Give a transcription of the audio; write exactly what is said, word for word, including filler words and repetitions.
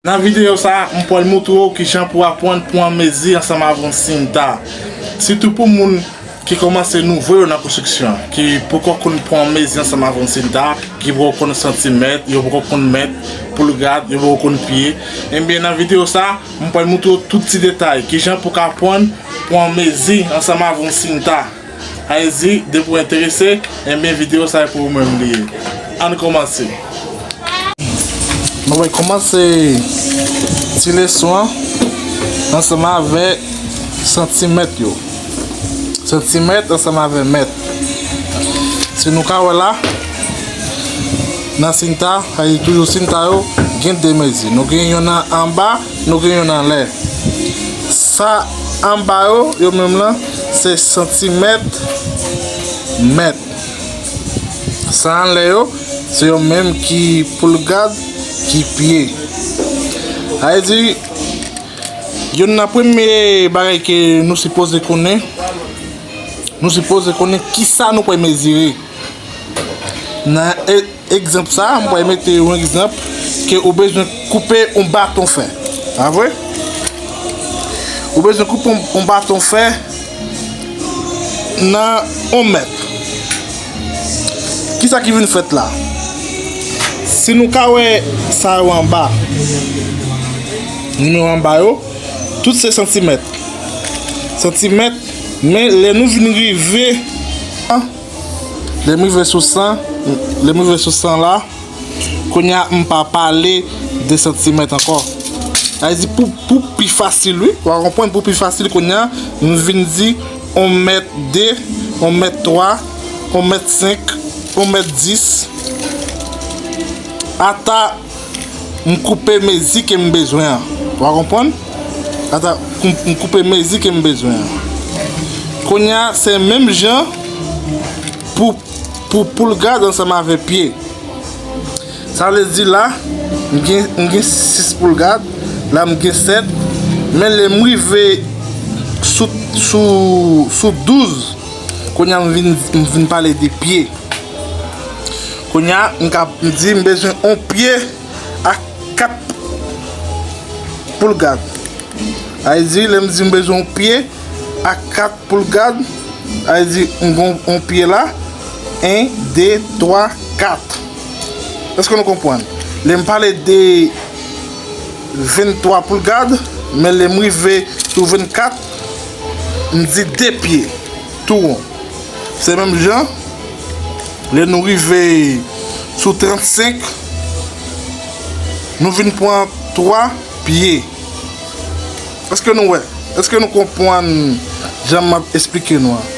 Nan videyo sa a, m pral montre w kijan pou aprann pran mezi ansanm avè yon sinta. Sitou pou moun ki kòmanse nouvo yo nan konstriksyon, ki poko konn pran mezi ansanm avè yon sinta, ki poko konn santimèt, yo poko konn mèt, poulgad, yo poko konn pye. Ebyen, nan videyo sa a, m pral montre w tout ti detay, kijan pou ka aprann pran mezi ansanm avè yon sinta. Ayiti, depi w enterese, ebyen, videyo sa a pou ou menm li ye. Ann kòmanse. Nou pral kòmanse ti leson an ansanm avè santimèt yo. Santimèt ansanm avè mèt. Si nou ka wè la, nan sinta, sa vle di toujou sinta yo, gen de mezi. Nou gen yonn anba, nou gen yonn anlè. Sa anba yo, yo menm lan, se santimèt, mèt. Sa anlè yo, se yo menm ki poulgad, ki pye. Sa vle di, youn nan premye bagay ke nou sipoze konnen, nou sipoze konnen kisa nou pral mezire. Nan e- egzanp sa a, m pral mete yon egzanp ke ou bezwen koupe yon baton fè. Pa vre? Ou bezwen koupe yon, yon baton fè nan yon mèt. Kisa ki vin fèt la? Si nou ka wè sa yo anba, nimewo anba yo, tout se santimèt. Santimèt, men lè nou vin rive, an, lè m rive sou san, lè m rive sou san la, kounye a m pa pale de santimèt ankò. Sa vle di pou, pou pi fasil, wi, w a konprann, pou pi fasil, kounye a m vin di yon mèt de, yon mèt twa, yon mèt senk, yon mèt dis. Ata m koupe mezi ke m bezwen an. W a konprann? Ata m, m koupe mezi ke m bezwen an. Kounye a, se menm jan pou, pou poulgad ansanm avè pye. Sa vle di la, m gen, m gen sis poulgad, la m gen sèt, men lè m rive sou, sou, sou douz, kounye a m vin, m vin pale de pye. Kounye a, m ka di m bezwen yon pye ak kat poulgad. Sa vle di, lè m di m bezwen yon pye ak kat poulgad, sa vle di m gen yon pye la, en, de, twa, kat. Èske nou konprann? Lè m pale de venntwa poulgad, men lè m rive sou vennkat, m di de pye, tou won. Se menm jan, lè nou rive sou trannsenk, nou vin pran twa pye. Èske nou wè? Èske nou konprann jan m ap esplike nou an?